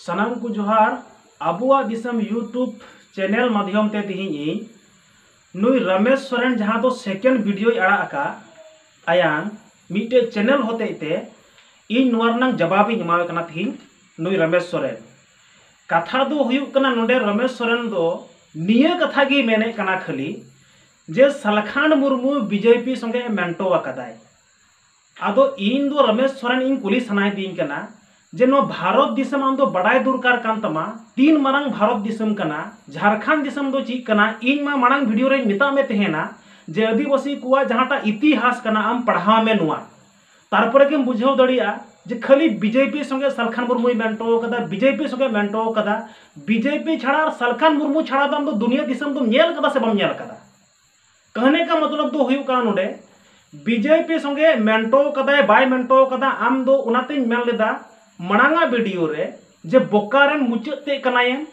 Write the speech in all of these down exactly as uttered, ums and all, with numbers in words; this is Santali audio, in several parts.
ᱥᱟᱱᱟᱢ ᱠᱚ ᱡᱚᱦᱟᱨ᱾ ᱟᱵᱚᱣᱟᱜ ᱫᱤᱥᱚᱢ YouTube ᱪᱮᱱᱮᱞ ᱢᱟᱫᱽᱫᱷᱚᱢ ᱛᱮ ᱛᱮᱦᱮᱧ ᱤᱧ ᱱᱩᱭ ᱨᱚᱢᱮᱥ ᱥᱚᱨᱮᱱ, ᱡᱟᱦᱟᱸ ᱫᱚ ᱥᱮᱠᱮᱱᱰ ᱵᱷᱤᱰᱤᱭᱳᱭ ᱟᱲᱟᱜ ᱟᱠᱟᱫ, ᱟᱭᱟᱝ ᱢᱤᱫᱴᱮᱡ ᱪᱮᱱᱮᱞ ᱦᱚᱛᱮᱡ ᱛᱮ ᱤᱧ ᱱᱚᱣᱟ ᱨᱮᱱᱟᱜ ᱡᱟᱵᱟᱵ ᱤᱧ ᱮᱢᱟᱣᱮ ᱠᱟᱱᱟ ᱛᱮᱦᱮᱧ ᱱᱩᱭ ᱨᱚᱢᱮᱥ ᱥᱚᱨᱮᱱ᱾ ᱠᱟᱛᱷᱟ ᱫᱚ ᱦᱩᱭᱩᱜ ᱠᱟᱱᱟ, ᱱᱚᱰᱮ ᱨᱚᱢᱮᱥ ᱥᱚᱨᱮᱱ ᱫᱚ ᱱᱤᱭᱟᱹ ᱠᱟᱛᱷᱟ ᱜᱮ ᱢᱮᱱᱮᱫ ᱠᱟᱱᱟ ᱠᱷᱟᱹᱞᱤ ᱡᱮ ᱥᱟᱞᱠᱷᱟᱱ ᱢᱩᱨᱢᱩ ᱵᱤᱡᱮᱯᱤ ᱥᱚᱸᱜᱮ ᱢᱮᱱᱴᱚ ᱟᱠᱟᱫᱟᱭ᱾ ᱟᱫᱚ ᱤᱧ ᱫᱚ ᱨᱚᱢᱮᱥ ᱥᱚᱨᱮᱱ ᱤᱧ ᱠᱩᱞᱤ ᱥᱟᱱᱟᱭᱮᱫᱤᱧ ᱠᱟᱱᱟ ᱡᱮ ᱱᱚᱣᱟ ᱵᱷᱟᱨᱚᱛ ᱫᱤᱥᱚᱢ ᱟᱢ ᱫᱚ ᱵᱟᱰᱟᱭ ᱫᱚᱨᱠᱟᱨ ᱠᱟᱱ ᱛᱟᱢᱟ, ᱛᱤᱱ ᱢᱟᱨᱟᱝ ᱵᱷᱟᱨᱚᱛ ᱫᱤᱥᱚᱢ ᱠᱟᱱᱟ, ᱡᱷᱟᱲᱠᱷᱚᱸᱰ ᱫᱤᱥᱚᱢ ᱫᱚ ᱪᱮᱫ ᱠᱟᱱᱟ᱾ ᱤᱧ ᱢᱟ ᱢᱟᱲᱟᱝ ᱵᱷᱤᱰᱤᱭᱳ ᱨᱮᱧ ᱢᱮᱛᱟᱜ ᱢᱮ ᱛᱟᱦᱮᱱᱟ ᱡᱮ ᱟᱹᱫᱤᱵᱟᱹᱥᱤ ᱠᱚᱣᱟᱜ ᱡᱟᱦᱟᱸᱴᱟᱜ ᱤᱛᱤᱦᱟᱥ ᱠᱟᱱᱟ, ᱟᱢ ᱯᱟᱲᱦᱟᱣ ᱢᱮ ᱱᱚᱣᱟ, ᱛᱟᱨᱯᱚᱨᱮ ᱜᱮᱢ ᱵᱩᱡᱷᱟᱹᱣ ᱫᱟᱲᱮᱭᱟᱜᱼᱟ ᱡᱮ ᱠᱷᱟᱹᱞᱤ ᱵᱤᱡᱮᱯᱤ ᱥᱚᱸᱜᱮ ᱥᱟᱞᱠᱷᱟᱱ ᱢᱩᱨᱢᱩᱭ ᱢᱮᱱᱴᱚ ᱟᱠᱟᱫᱟ, ᱵᱤᱡᱮᱯᱤ ᱥᱚᱸᱜᱮ ᱢᱮᱱᱴᱚ ᱟᱠᱟᱫᱟ᱾ ᱵᱤᱡᱮᱯᱤ ᱪᱷᱟᱲᱟ ᱟᱨ ᱥᱟᱞᱠᱷᱟᱱ ᱢᱩᱨᱢᱩ ᱪᱷᱟᱲᱟ ᱫᱚ ᱟᱢ ᱫᱚ ᱫᱩᱱᱤᱭᱟᱹ ᱫᱤᱥᱚᱢ ᱫᱚᱢ ᱧᱮᱞ ᱟᱠᱟᱫᱟ ᱥᱮ ᱵᱟᱢ ᱧᱮᱞ ᱟᱠᱟᱫᱟ? ᱠᱟᱦᱱᱮ ᱠᱟ ᱢᱚᱛᱞᱚᱵ ᱫᱚ ᱦᱩᱭᱩᱜ ᱠᱟᱱᱟ, ᱱᱚᱰᱮ ᱵᱤᱡᱮᱯᱤ ᱥᱚᱸᱜᱮ ᱢᱮᱱᱴᱚ ᱠᱟᱫᱟᱭ ᱵᱟᱭ ᱢᱮᱱᱴᱚ ᱠᱟᱫᱟ, ᱟᱢ ᱫᱚ ᱚᱱᱟᱛᱮᱧ ᱢᱮᱱ ᱞᱮᱫᱟ ᱢᱟᱲᱟᱝ ᱟᱜ ᱵᱷᱤᱰᱤᱭᱳ ᱨᱮ ᱡᱮ ᱵᱚᱠᱟ ᱨᱮᱱ ᱢᱩᱪᱟᱹᱫ ᱛᱮ ᱠᱟᱱᱟᱭᱮᱢ,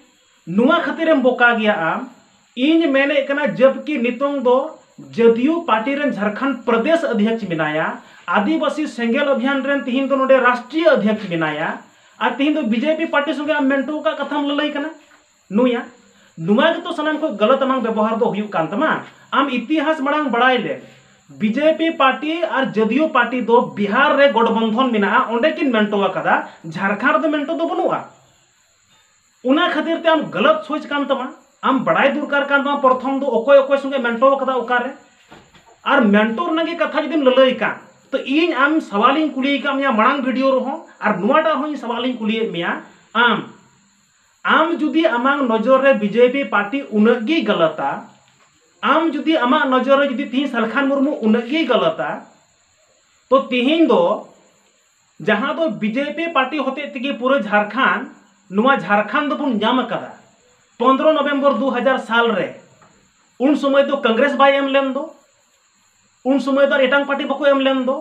ᱱᱚᱣᱟ ᱠᱷᱟᱹᱛᱤᱨᱮᱢ ᱵᱚᱠᱟ ᱜᱮᱭᱟ ᱟᱢ᱾ ᱤᱧ ᱢᱮᱱᱮᱫ ᱠᱟᱱᱟ, ᱡᱚᱵᱠᱤ ᱱᱤᱛᱚᱝ ᱫᱚ ᱡᱮᱰᱤᱭᱩ ᱯᱟᱨᱴᱤ ᱨᱮᱱ ᱡᱷᱟᱲᱠᱷᱚᱸᱰ ᱯᱨᱚᱫᱮᱥ ᱚᱫᱷᱭᱚᱠᱥ ᱢᱮᱱᱟᱭᱟ, ᱟᱹᱫᱤᱵᱟᱹᱥᱤ ᱥᱮᱸᱜᱮᱞ ᱚᱵᱷᱤᱭᱟᱱ ᱨᱮᱱ ᱛᱤᱦᱤᱧ ᱫᱚ ᱱᱚᱰᱮ ᱨᱟᱥᱴᱨᱤᱭᱚ ᱚᱫᱷᱭᱚᱠᱥ ᱢᱮᱱᱟᱭᱟ, ᱟᱨ ᱛᱤᱦᱤᱧ ᱫᱚ ᱵᱤᱡᱮᱯᱤ ᱯᱟᱨᱴᱤ ᱥᱚᱸᱜᱮ ᱟᱢ ᱢᱮᱱᱴᱚ ᱟᱠᱟᱫ ᱠᱟᱛᱷᱟᱢ ᱞᱟᱹᱞᱟᱹᱭ ᱠᱟᱱᱟ᱾ ᱱᱩᱭᱟ, ᱱᱚᱣᱟ ᱜᱮᱛᱚ ᱥᱟᱱᱟᱢ ᱠᱷᱚᱱ ᱜᱟᱞᱟᱛ ᱟᱱᱟᱝ ᱵᱮᱵᱚᱦᱟᱨ ᱫᱚ ᱦᱩᱭᱩᱜ ᱠᱟᱱ ᱛᱟᱢᱟ᱾ ᱟᱢ ᱤᱛᱤᱦᱟᱥ ᱢᱟᱲᱟᱝ ᱵᱟᱲᱟᱭ ᱞᱮ, ᱵᱤᱡᱮᱯᱤ ᱯᱟᱨᱴᱤ ᱟᱨ ᱡᱮᱰᱤᱭᱩ ᱯᱟᱨᱴᱤ ᱫᱚ ᱵᱤᱦᱟᱨ ᱨᱮ ᱜᱚᱴᱵᱚᱱᱫᱷᱚᱱ ᱢᱮᱱᱟᱜᱼᱟ, ᱚᱸᱰᱮ ᱠᱤᱱ ᱢᱮᱱᱴᱚ ᱟᱠᱟᱫᱟ, ᱡᱷᱟᱲᱠᱷᱚᱸᱰ ᱨᱮᱫᱚ ᱢᱮᱱᱴᱚ ᱫᱚ ᱵᱟᱹᱱᱩᱜᱼᱟ᱾ ᱚᱱᱟ ᱠᱷᱟᱹᱛᱤᱨ ᱛᱮ ᱟᱢ ᱜᱟᱞᱟᱛ ᱥᱳᱪ ᱠᱟᱱ ᱛᱟᱢᱟ᱾ ᱟᱢ ᱵᱟᱲᱟᱭ ᱫᱚᱨᱠᱟᱨ ᱠᱟᱱ ᱛᱟᱢᱟ ᱯᱨᱚᱛᱷᱚᱢ ᱫᱚ ᱚᱠᱚᱭ ᱚᱠᱚᱭ ᱥᱚᱸᱜᱮ ᱢᱮᱱᱴᱚ ᱟᱠᱟᱫᱟ ᱚᱠᱟᱨᱮ, ᱟᱨ ᱢᱮᱱᱴᱚ ᱨᱮᱱᱟᱜ ᱜᱮ ᱠᱟᱛᱷᱟ ᱡᱩᱫᱤᱢ ᱞᱟᱹᱞᱟᱹᱭ ᱠᱟᱱ, ᱛᱚ ᱤᱧ ᱟᱢ ᱥᱟᱣᱟᱞᱤᱧ ᱠᱩᱞᱤ ᱟᱠᱟᱫ ᱢᱮᱭᱟ ᱢᱟᱲᱟᱝ ᱵᱷᱤᱰᱤᱭᱳ ᱨᱮᱦᱚᱸ, ᱟᱨ ᱱᱚᱣᱟᱴᱟᱜ ᱦᱚᱸ ᱤᱧ ᱥᱟᱣᱟᱞᱤᱧ ᱠᱩᱞᱤᱭᱮᱫ ᱢᱮᱭᱟ, ᱟᱢ ᱟᱢ ᱡᱩᱫᱤ ᱟᱢᱟᱜ ᱱᱚᱡᱚᱨ ᱨᱮ ᱵᱤᱡᱮᱯᱤ ᱯᱟᱨᱴᱤ ᱩᱱᱟᱹᱜ ᱜᱮ ᱜᱟᱞᱟᱛᱟ, ᱟᱢ ᱡᱩᱫᱤ ᱟᱢᱟᱜ ᱱᱚᱡᱚᱨ ᱨᱮ ᱡᱩᱫᱤ ᱛᱤᱦᱤᱧ ᱥᱟᱞᱠᱷᱟᱱ ᱢᱩᱨᱢᱩ ᱩᱱᱟᱹᱜ ᱜᱮ ᱜᱟᱞᱟᱛᱟ, ᱛᱚ ᱛᱤᱦᱤᱧ ᱫᱚ ᱡᱟᱦᱟᱸ ᱫᱚ ᱵᱤᱡᱮᱯᱤ ᱯᱟᱨᱴᱤ ᱦᱚᱛᱮᱡ ᱛᱮᱜᱮ ᱯᱩᱨᱟᱹ ᱡᱷᱟᱲᱠᱷᱚᱸᱰ, ᱱᱚᱣᱟ ᱡᱷᱟᱲᱠᱷᱚᱸᱰ ᱫᱚᱵᱚᱱ ᱧᱟᱢ ᱟᱠᱟᱫᱟ ᱯᱚᱱᱫᱽᱨᱚ ᱱᱚᱵᱷᱮᱢᱵᱚᱨ ᱫᱩ ᱦᱟᱡᱟᱨ ᱥᱟᱞ ᱨᱮ᱾ ᱩᱱ ᱥᱚᱢᱚᱭ ᱫᱚ ᱠᱚᱝᱜᱨᱮᱥ ᱵᱟᱭ ᱮᱢ ᱞᱮᱱ ᱫᱚ, ᱩᱱ ᱥᱚᱢᱚᱭ ᱫᱚ ᱟᱨ ᱮᱴᱟᱝ ᱯᱟᱨᱴᱤ ᱵᱟᱠᱚ ᱮᱢ ᱞᱮᱱ ᱫᱚ᱾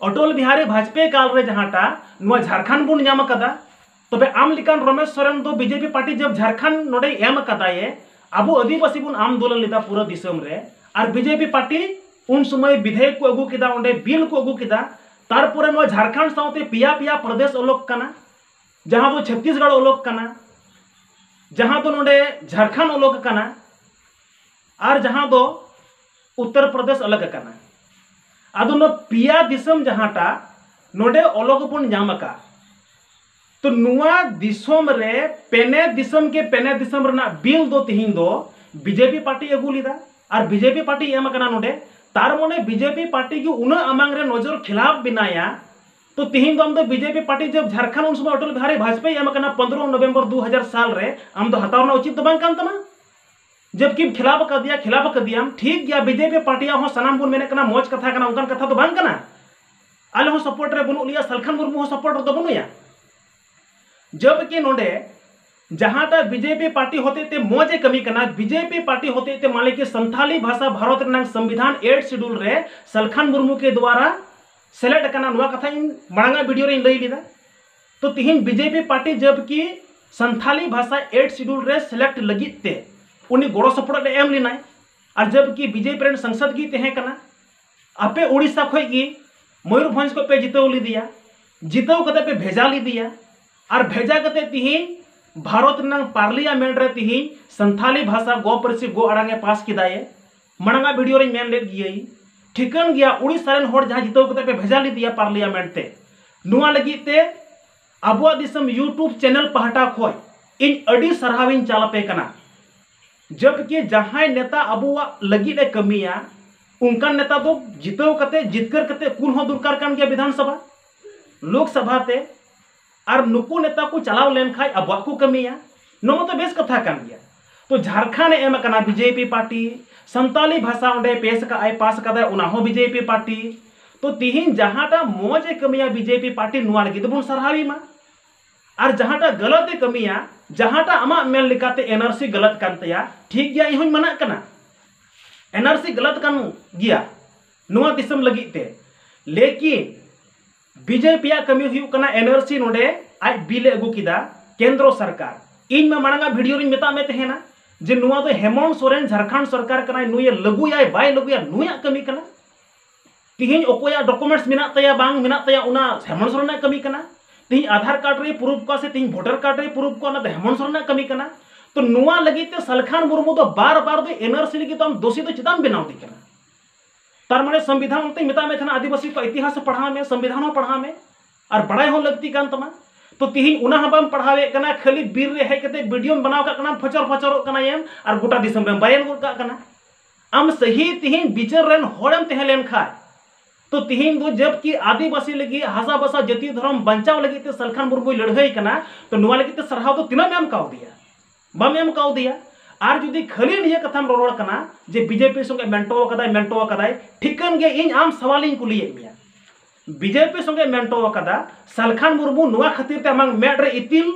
ᱚᱴᱚᱞ ᱵᱤᱦᱟᱨᱤ ᱵᱟᱡᱽᱯᱮᱭᱤ ᱠᱟᱞ ᱨᱮ ᱡᱟᱦᱟᱸᱴᱟ ᱱᱚᱣᱟ ᱡᱷᱟᱲᱠᱷᱚᱸᱰ ᱵᱚᱱ ᱧᱟᱢ ᱟᱠᱟᱫᱟ, ᱛᱚᱵᱮ ᱟᱢ ᱞᱮᱠᱟᱱ ᱨᱚᱢᱮᱥ ᱥᱚᱨᱮᱱ ᱫᱚ ᱵᱤᱡᱮᱯᱤ ᱯᱟᱨᱴᱤ ᱡᱚᱵ ᱡᱷᱟᱲᱠᱷᱚᱸᱰ ᱱᱚᱰᱮᱭ ᱮᱢ ᱟᱠᱟᱫᱟᱭᱮ, ᱟᱵᱚ ᱟᱹᱫᱤᱵᱟᱹᱥᱤ ᱵᱚᱱ ᱟᱱᱫᱳᱞᱚᱱ ᱞᱮᱫᱟ ᱯᱩᱨᱟᱹ ᱫᱤᱥᱚᱢ ᱨᱮ, ᱟᱨ ᱵᱤᱡᱮᱯᱤ ᱯᱟᱨᱴᱤ ᱩᱱ ᱥᱚᱢᱚᱭ ᱵᱤᱫᱷᱮᱭᱚᱠ ᱠᱚ ᱟᱹᱜᱩ ᱠᱮᱫᱟ, ᱚᱸᱰᱮ ᱵᱤᱞ ᱠᱚ ᱟᱹᱜᱩ ᱠᱮᱫᱟ, ᱛᱟᱨᱯᱚᱨᱮ ᱱᱚᱣᱟ ᱡᱷᱟᱲᱠᱷᱚᱸᱰ ᱥᱟᱶᱛᱮ ᱯᱮᱭᱟ ᱯᱮᱭᱟ ᱯᱨᱚᱫᱮᱥ ᱚᱞᱚᱜ ᱠᱟᱱᱟ᱾ ᱡᱟᱦᱟᱸ ᱫᱚ ᱪᱷᱚᱛᱛᱤᱥᱜᱚᱲ ᱚᱞᱚᱜ ᱠᱟᱱᱟ, ᱡᱟᱦᱟᱸ ᱫᱚ ᱱᱚᱰᱮ ᱡᱷᱟᱲᱠᱷᱚᱸᱰ ᱚᱞᱚᱜ ᱠᱟᱱᱟ, ᱟᱨ ᱡᱟᱦᱟᱸ ᱫᱚ ᱩᱛᱛᱚᱨ ᱯᱨᱚᱫᱮᱥ ᱚᱞᱚᱜ ᱠᱟᱱᱟ᱾ ᱟᱫᱚ ᱱᱚᱣᱟ ᱯᱮᱭᱟ ᱫᱤᱥᱚᱢ ᱡᱟᱦᱟᱸᱴᱟᱜ ᱱᱚᱰᱮ ᱚᱞᱚᱜ ᱵᱚᱱ ᱧᱟᱢ ᱟᱠᱟᱫ, ᱛᱚ ᱱᱚᱣᱟ ᱫᱤᱥᱚᱢ ᱨᱮ ᱯᱮᱱᱮ ᱫᱤᱥᱚᱢ ᱜᱮ ᱯᱮᱱᱮ ᱫᱤᱥᱚᱢ ᱨᱮᱱᱟᱜ ᱵᱤᱞ ᱫᱚ ᱛᱤᱦᱤᱧ ᱫᱚ ᱵᱤᱡᱮᱯᱤ ᱯᱟᱨᱴᱤ ᱟᱹᱜᱩ ᱞᱮᱫᱟ ᱟᱨ ᱵᱤᱡᱮᱯᱤ ᱯᱟᱨᱴᱤ ᱮᱢ ᱟᱠᱟᱱᱟ ᱱᱚᱰᱮ᱾ ᱛᱟᱨ ᱢᱟᱱᱮ ᱵᱤᱡᱮᱯᱤ ᱯᱟᱨᱴᱤ ᱜᱮ ᱩᱱᱟᱹᱜ ᱟᱢᱟᱝ ᱨᱮ ᱱᱚᱡᱚᱨ ᱠᱷᱤᱞᱟᱯ ᱵᱮᱱᱟᱭᱟ᱾ ᱛᱚ ᱛᱤᱦᱤᱧ ᱫᱚ ᱟᱢ ᱫᱚ ᱵᱤᱡᱮᱯᱤ ᱯᱟᱨᱴᱤ ᱡᱚᱵ ᱡᱷᱟᱲᱠᱷᱚᱸᱰ ᱩᱱ ᱥᱚᱢᱚᱭ ᱚᱴᱚᱞ ᱵᱤᱦᱟᱨᱤ ᱵᱟᱡᱯᱮᱭᱤ ᱮᱢ ᱟᱠᱟᱱᱟ ᱯᱚᱱᱫᱽᱨᱚ ᱱᱚᱵᱷᱮᱢᱵᱚᱨ ᱫᱩ ᱦᱟᱡᱟᱨ ᱥᱟᱞ ᱨᱮ, ᱟᱢ ᱫᱚ ᱦᱟᱛᱟᱣ ᱨᱮᱱᱟᱜ ᱩᱪᱤᱛ ᱫᱚ ᱵᱟᱝ ᱠᱟᱱ ᱛᱟᱢᱟ᱾ ᱡᱚᱵᱠᱤᱢ ᱠᱷᱤᱞᱟᱯ ᱟᱠᱟᱫᱮᱭᱟ, ᱠᱷᱤᱞᱟᱯ ᱟᱠᱟᱫᱮᱭᱟᱢ, ᱴᱷᱤᱠ ᱜᱮᱭᱟ, ᱵᱤᱡᱮᱯᱤ ᱯᱟᱨᱴᱤᱭᱟᱜ ᱦᱚᱸ ᱥᱟᱱᱟᱢ ᱵᱚᱱ ᱢᱮᱱᱮᱫ ᱠᱟᱱᱟ ᱢᱚᱡᱽ ᱠᱟᱛᱷᱟ ᱠᱟᱱᱟ, ᱚᱱᱠᱟᱱ ᱠᱟᱛᱷᱟ ᱫᱚ ᱵᱟᱝ ᱠᱟᱱᱟ᱾ ᱟᱞᱮ ᱦᱚᱸ ᱥᱟᱯᱳᱨᱴ ᱨᱮ ᱵᱟᱹᱱᱩᱜ ᱞᱮᱭᱟ, ᱥᱟᱞᱠᱷᱟᱱ ᱢᱩᱨᱢᱩ ᱦᱚᱸ ᱥᱟᱯᱳᱨᱴ ᱨᱮᱫᱚ ᱵᱟᱹᱱᱩᱭᱟ᱾ ᱡᱚᱵᱠᱤ ᱱᱚᱰᱮ ᱡᱟᱦᱟᱸᱴᱟᱜ ᱵᱤᱡᱮᱯᱤ ᱯᱟᱨᱴᱤ ᱦᱚᱛᱮᱡ ᱛᱮ ᱢᱚᱡᱽ ᱮ ᱠᱟᱹᱢᱤ ᱠᱟᱱᱟ, ᱵᱤᱡᱮᱯᱤ ᱯᱟᱨᱴᱤ ᱦᱚᱛᱮᱡ ᱛᱮ ᱢᱟᱱᱮ ᱠᱤ ᱥᱟᱱᱛᱷᱟᱞᱤ ᱵᱷᱟᱥᱟ ᱵᱷᱟᱨᱚᱛ ᱨᱮᱱᱟᱜ ᱥᱚᱝᱵᱤᱫᱷᱟᱱ ᱮᱭᱤᱴ ᱥᱤᱰᱩᱞ ᱨᱮ ᱥᱟᱞᱠᱷᱟᱱ ᱢᱩᱨᱢᱩ ᱠᱮ ᱫᱣᱟᱨᱟ ᱥᱮᱞᱮᱫ ᱟᱠᱟᱱᱟ, ᱱᱚᱣᱟ ᱠᱟᱛᱷᱟ ᱤᱧ ᱢᱟᱲᱟᱝ ᱟᱜ ᱵᱷᱤᱰᱤᱭᱳ ᱨᱮᱧ ᱞᱟᱹᱭ ᱞᱮᱫᱟ᱾ ᱛᱚ ᱛᱤᱦᱤᱧ ᱵᱤᱡᱮᱯᱤ ᱯᱟᱨᱴᱤ ᱡᱚᱵᱠᱤ ᱥᱟᱱᱛᱷᱟᱞᱤ ᱵᱷᱟᱥᱟ ᱮᱭᱤᱴ ᱥᱤᱰᱩᱞ ᱨᱮ ᱥᱮᱞᱮᱠᱴ ᱞᱟᱹᱜᱤᱫ ᱛᱮ ᱩᱱᱤ ᱜᱚᱲᱚ ᱥᱚᱯᱚᱦᱚᱫ ᱮ ᱮᱢ ᱞᱮᱱᱟᱭ, ᱟᱨ ᱡᱚᱵᱠᱤ ᱵᱤᱡᱮᱯᱤ ᱨᱮᱱ ᱥᱟᱝᱥᱚᱫ ᱜᱮᱭ ᱛᱟᱦᱮᱸ ᱠᱟᱱᱟ, ᱟᱯᱮ ᱳᱰᱤᱥᱟ ᱠᱷᱚᱡ ᱜᱮ, ᱢᱚᱭᱩᱨᱵᱷᱚᱸᱡᱽ ᱠᱷᱚᱡ ᱯᱮ ᱡᱤᱛᱟᱹᱣ ᱞᱮᱫᱮᱭᱟ, ᱡᱤᱛᱟᱹᱣ ᱠᱟᱛᱮ ᱯᱮ ᱵᱷᱮᱡᱟ ᱞᱮᱫᱮᱭᱟ, ᱟᱨ ᱵᱷᱮᱡᱟ ᱠᱟᱛᱮ ᱛᱤᱦᱤᱧ ᱵᱷᱟᱨᱚᱛ ᱨᱮᱱᱟᱜ ᱯᱟᱨᱞᱤᱭᱟᱢᱮᱱᱴ ᱨᱮ ᱛᱤᱦᱤᱧ ᱥᱟᱱᱛᱷᱟᱞᱤ ᱵᱷᱟᱥᱟ ᱜᱚ ᱯᱟᱹᱨᱥᱤ ᱜᱚ ᱟᱲᱟᱝ ᱮ ᱯᱟᱥ ᱠᱮᱫᱟᱭᱮ᱾ ᱢᱟᱲᱟᱝ ᱟᱜ ᱵᱷᱤᱰᱤᱭᱳ ᱨᱮᱧ ᱢᱮᱱ ᱞᱮᱫ ᱜᱤᱭᱟᱹᱧ, ᱴᱷᱤᱠᱟᱹᱱ ᱜᱮᱭᱟ, ᱳᱰᱤᱥᱟ ᱨᱮᱱ ᱦᱚᱲ ᱡᱟᱦᱟᱸ ᱡᱤᱛᱟᱹᱣ ᱠᱟᱛᱮ ᱯᱮ ᱵᱷᱮᱡᱟ ᱞᱮᱫᱮᱭᱟ ᱯᱟᱨᱞᱤᱭᱟᱢᱮᱱᱴ ᱛᱮ, ᱱᱚᱣᱟ ᱞᱟᱹᱜᱤᱫ ᱛᱮ ᱟᱵᱚᱣᱟᱜ ᱫᱤᱥᱚᱢ YouTube ᱪᱮᱱᱮᱞ ᱯᱟᱦᱴᱟ ᱠᱷᱚᱡ ᱤᱧ ᱟᱹᱰᱤ ᱥᱟᱨᱦᱟᱣᱤᱧ ᱪᱟᱞ ᱟᱯᱮ ᱠᱟᱱᱟ᱾ ᱡᱚᱵᱠᱤ ᱡᱟᱦᱟᱸᱭ ᱱᱮᱛᱟ ᱟᱵᱚᱣᱟᱜ ᱞᱟᱹᱜᱤᱫ ᱮ ᱠᱟᱹᱢᱤᱭᱟ, ᱚᱱᱠᱟᱱ ᱱᱮᱛᱟ ᱫᱚ ᱡᱤᱛᱟᱹᱣ ᱠᱟᱛᱮ, ᱡᱤᱛᱠᱟᱹᱨ ᱠᱟᱛᱮ ᱠᱩᱞ ᱦᱚᱸ ᱫᱚᱨᱠᱟᱨ ᱠᱟᱱ ᱜᱮᱭᱟ ᱵᱤᱫᱷᱟᱱ ᱥᱚᱵᱷᱟ, ᱞᱳᱠ ᱥᱚᱵᱷᱟ ᱛᱮ᱾ ᱟᱨ ᱱᱩᱠᱩ ᱱᱮᱛᱟ ᱠᱚ ᱪᱟᱞᱟᱣ ᱞᱮᱱᱠᱷᱟᱡ ᱟᱵᱚᱣᱟᱜ ᱠᱚ ᱠᱟᱹᱢᱤᱭᱟ, ᱱᱚᱣᱟ ᱢᱟᱛᱚ ᱵᱮᱥ ᱠᱟᱛᱷᱟ ᱠᱟᱱ ᱜᱮᱭᱟ᱾ ᱛᱚ ᱡᱷᱟᱲᱠᱷᱚᱸᱰ ᱮ ᱮᱢ ᱟᱠᱟᱱᱟ ᱵᱤᱡᱮᱯᱤ ᱯᱟᱨᱴᱤ, ᱥᱟᱱᱛᱟᱞᱤ ᱵᱷᱟᱥᱟ ᱚᱸᱰᱮ ᱯᱮᱥ ᱟᱠᱟᱫ ᱟᱭ, ᱯᱟᱥ ᱟᱠᱟᱫᱟᱭ, ᱚᱱᱟ ᱦᱚᱸ ᱵᱤᱡᱮᱯᱤ ᱯᱟᱨᱴᱤ᱾ ᱛᱚ ᱛᱤᱦᱤᱧ ᱡᱟᱦᱟᱸᱴᱟᱜ ᱢᱚᱡᱽ ᱮ ᱠᱟᱹᱢᱤᱭᱟ ᱵᱤᱡᱮᱯᱤ ᱯᱟᱨᱴᱤ, ᱱᱚᱣᱟ ᱞᱟᱹᱜᱤᱫ ᱫᱚᱵᱚᱱ ᱥᱟᱨᱦᱟᱣ ᱮ ᱢᱟ᱾ ᱟᱨ ᱡᱟᱦᱟᱸᱴᱟᱜ ᱜᱟᱞᱟᱛ ᱮ ᱠᱟᱹᱢᱤᱭᱟ, ᱡᱟᱦᱟᱸᱴᱟᱜ ᱟᱢᱟᱜ ᱢᱮᱱ ᱞᱮᱠᱟᱛᱮ ᱮᱱᱟᱨᱥᱤ ᱜᱟᱞᱟᱛ ᱠᱟᱱ ᱛᱟᱭᱟ, ᱴᱷᱤᱠ ᱜᱮᱭᱟ, ᱤᱧ ᱦᱚᱸᱧ ᱢᱟᱱᱟᱜ ᱠᱟᱱᱟ, ᱮᱱᱟᱨᱥᱤ ᱜᱟᱞᱟᱛ ᱠᱟᱱ ᱜᱮᱭᱟ ᱱᱚᱣᱟ ᱫᱤᱥᱚᱢ ᱞᱟᱹᱜᱤᱫ ᱛᱮ᱾ ᱞᱮᱠᱤᱱ ᱵᱤᱡᱮᱯᱤ ᱭᱟᱜ ᱠᱟᱹᱢᱤ ᱦᱩᱭᱩᱜ ᱠᱟᱱᱟ ᱮᱱᱟᱨᱥᱤ ᱱᱚᱰᱮ ᱟᱡ ᱵᱤᱞ ᱮ ᱟᱹᱜᱩ ᱠᱮᱫᱟ ᱠᱮᱱᱫᱨᱚ ᱥᱚᱨᱠᱟᱨ᱾ ᱤᱧ ᱢᱟ ᱢᱟᱲᱟᱝ ᱟᱜ ᱵᱷᱤᱰᱤᱭᱳ ᱨᱤᱧ ᱢᱮᱛᱟᱜ ᱢᱮ ᱛᱟᱦᱮᱱᱟ ᱡᱮ ᱱᱚᱣᱟ ᱫᱚ ᱦᱮᱢᱚᱱᱛ ᱥᱚᱨᱮᱱ ᱡᱷᱟᱲᱠᱷᱚᱸᱰ ᱥᱚᱨᱠᱟᱨ ᱠᱟᱱᱟᱭ, ᱱᱩᱭᱮ ᱞᱟᱹᱜᱩᱭᱟᱭ ᱵᱟᱭ ᱞᱟᱹᱜᱩᱭᱟ, ᱱᱩᱭᱟᱜ ᱠᱟᱹᱢᱤ ᱠᱟᱱᱟ᱾ ᱛᱤᱦᱤᱧ ᱚᱠᱚᱭᱟᱜ ᱰᱚᱠᱩᱢᱮᱱᱴᱥ ᱢᱮᱱᱟᱜ ᱛᱟᱭᱟ ᱵᱟᱝ ᱢᱮᱱᱟᱜ ᱛᱟᱭᱟ, ᱚᱱᱟ ᱦᱮᱢᱚᱱᱛ ᱥᱚᱨᱮᱱᱟᱜ ᱠᱟᱹᱢᱤ ᱠᱟᱱᱟ᱾ ᱛᱤᱦᱤᱧ ᱟᱫᱷᱟᱨ ᱠᱟᱨᱰ ᱨᱮ ᱯᱨᱩᱯᱷ ᱠᱚᱣᱟ ᱥᱮ ᱛᱤᱦᱤᱧ ᱵᱷᱳᱴᱟᱨ ᱠᱟᱨᱰ ᱨᱮ ᱯᱨᱩᱯᱷ ᱠᱚᱣᱟ, ᱚᱱᱟ ᱫᱚ ᱦᱮᱢᱚᱱᱛ ᱥᱚᱨᱮᱱᱟᱜ ᱠᱟᱹᱢᱤ ᱠᱟᱱᱟ᱾ ᱛᱚ ᱱᱚᱣᱟ ᱞᱟᱹᱜᱤᱫ ᱛᱮ ᱥᱟᱞᱠᱷᱟᱱ ᱢᱩᱨᱢᱩ ᱫᱚ ᱵᱟᱨ ᱵᱟᱨ ᱫᱚ ᱮᱱᱟᱨᱥᱤ ᱞᱟᱹᱜᱤᱫ ᱫᱚ ᱟᱢ ᱫᱳᱥᱤ ᱫᱚ ᱪᱮᱫᱟᱜ ᱮᱢ ᱵᱮᱱᱟᱣ ᱫᱮ ᱠᱟᱱᱟ? ᱛᱟᱨ ᱢᱟᱱᱮ ᱥᱚᱝᱵᱤᱫᱷᱟᱱ ᱚᱱᱛᱮᱧ ᱢᱮᱛᱟᱜ ᱢᱮ ᱛᱟᱦᱮᱱᱟ, ᱟᱹᱫᱤᱵᱟᱹᱥᱤ ᱠᱚ ᱤᱛᱤᱦᱟᱥ ᱯᱟᱲᱦᱟᱣ ᱢᱮ, ᱥᱚᱝᱵᱤᱫᱷᱟᱱ ᱦᱚᱸ ᱯᱟᱲᱦᱟᱣ ᱢᱮ, ᱟᱨ ᱵᱟᱲᱟᱭ ᱦᱚᱸ ᱞᱟᱹᱠᱛᱤ ᱠᱟᱱ ᱛᱟᱢᱟ᱾ ᱛᱚ ᱛᱤᱦᱤᱧ ᱚᱱᱟ ᱦᱚᱸ ᱵᱟᱢ ᱯᱟᱲᱦᱟᱣᱮᱫ ᱠᱟᱱᱟ, ᱠᱷᱟᱹᱞᱤ ᱵᱤᱨ ᱨᱮ ᱦᱮᱡ ᱠᱟᱛᱮ ᱵᱷᱤᱰᱤᱭᱳᱢ ᱵᱮᱱᱟᱣ ᱠᱟᱜ ᱠᱟᱱᱟ, ᱯᱷᱚᱪᱚᱨ ᱯᱷᱚᱪᱚᱨᱚᱜ ᱠᱟᱱᱟᱭᱮᱢ ᱟᱨ ᱜᱚᱴᱟ ᱫᱤᱥᱚᱢ ᱨᱮᱢ ᱵᱟᱭᱨᱟᱞ ᱜᱚᱫ ᱠᱟᱜ ᱠᱟᱱᱟ᱾ ᱟᱢ ᱥᱟᱹᱦᱤ ᱛᱤᱦᱤᱧ ᱵᱤᱪᱟᱹᱨ ᱨᱮᱱ ᱦᱚᱲᱮᱢ ᱛᱟᱦᱮᱸ ᱞᱮᱱ ᱠᱷᱟᱡ, ᱛᱚ ᱛᱤᱦᱤᱧ ᱫᱚ ᱡᱟᱵᱠᱤ ᱟᱹᱫᱤᱵᱟᱹᱥᱤ ᱞᱟᱹᱜᱤᱫ, ᱦᱟᱥᱟ ᱵᱷᱟᱥᱟ, ᱡᱟᱹᱛᱤ ᱫᱷᱚᱨᱚᱢ ᱵᱟᱧᱪᱟᱣ ᱞᱟᱹᱜᱤᱫ ᱛᱮ ᱥᱟᱞᱠᱷᱟᱱ ᱢᱩᱨᱢᱩᱭ ᱞᱟᱹᱲᱦᱟᱹᱭ ᱠᱟᱱᱟ, ᱛᱚ ᱱᱚᱣᱟ ᱞᱟᱹᱜᱤᱫ ᱛᱮ ᱥᱟᱨᱦᱟᱣ ᱫᱚ ᱛᱤᱱᱟᱹᱜ ᱮᱢ ᱮᱢ ᱠᱟᱣᱫᱮᱭᱟ? ᱵᱟᱢ ᱮᱢ ᱠᱟᱣᱫᱮᱭᱟ᱾ ᱟᱨ ᱡᱩᱫᱤ ᱠᱷᱟᱹᱞᱤ ᱱᱤᱭᱟᱹ ᱠᱟᱛᱷᱟᱢ ᱨᱚᱨᱚᱲ ᱠᱟᱱᱟ ᱡᱮ ᱵᱤᱡᱮᱯᱤ ᱥᱚᱸᱜᱮ ᱢᱮᱱᱴᱚ ᱟᱠᱟᱫᱟᱭ, ᱢᱮᱱᱴᱚ ᱟᱠᱟᱫᱟᱭ, ᱴᱷᱤᱠᱟᱹᱱ ᱜᱮ, ᱤᱧ ᱟᱢ ᱥᱟᱣᱟᱞᱤᱧ ᱠᱩᱞᱤᱭᱮᱫ ᱢᱮᱭᱟ, ᱵᱤᱡᱮᱯᱤ ᱥᱚᱸᱜᱮ ᱢᱮᱱᱴᱚ ᱟᱠᱟᱫᱟ ᱥᱟᱞᱠᱷᱟᱱ ᱢᱩᱨᱢᱩ, ᱱᱚᱣᱟ ᱠᱷᱟᱹᱛᱤᱨ ᱛᱮ ᱟᱢᱟᱝ ᱢᱮᱫ ᱨᱮ ᱤᱛᱤᱞ